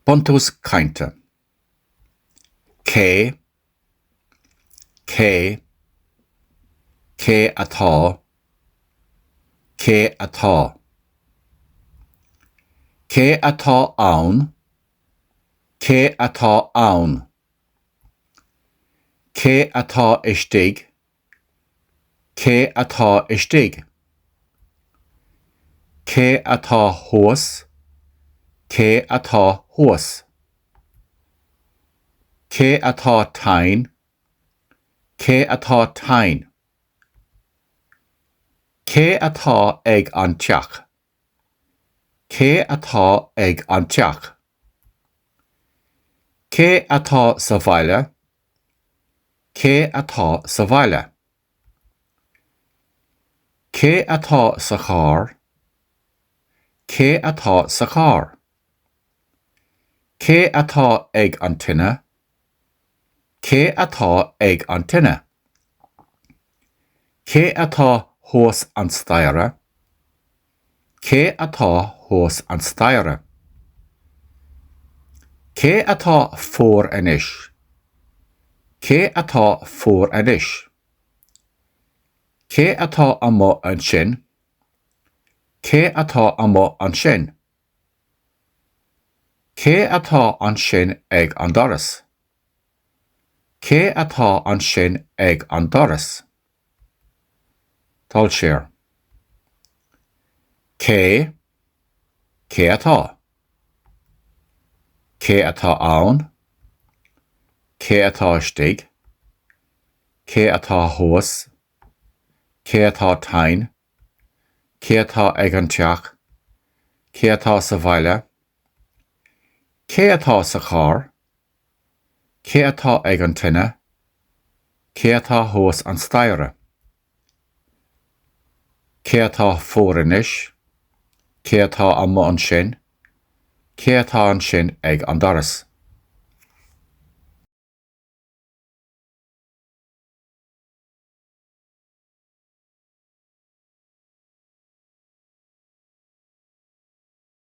Buntús cainte. Cé, Cé, Cé atá, Cé atá. Cé atá ann? Cé atá ann? Cé atá istigh? Cé atá istigh? Cé atá thuas? Cé atá thuas? Cé atá tinn? Cé atá tinn? Cé atá ag an teach? Cé atá ag an teach? Cé atá sa bhaile? Cé atá sa bhaile? Cé atá sa charr? Cé atá sa charr? Cé atá ag an tine? Cé atá ag an tine? Cé atá thuas an staighre? Cé atá thuas an staighre? Cé atá fuar anois? Cé atá fuar anois? Cé atá amuigh ansin? Cé atá amuigh ansin? Cé atá ansin ag an doras? Cé atá ansin ag an doras? Dul siar. Cé? Cé atá? Cé atá ann? Cé atá istigh? Cé atá thuas? Cé atá tinn? Cé atá ag an teach? Cé atá sa bhaile? Cé atá sa charr? Cé atá ag an tine? Cé atá thuas an staighre? Cé atá fuar anois? Cé atá amuigh ansin? Cé atá ansin ag an doras?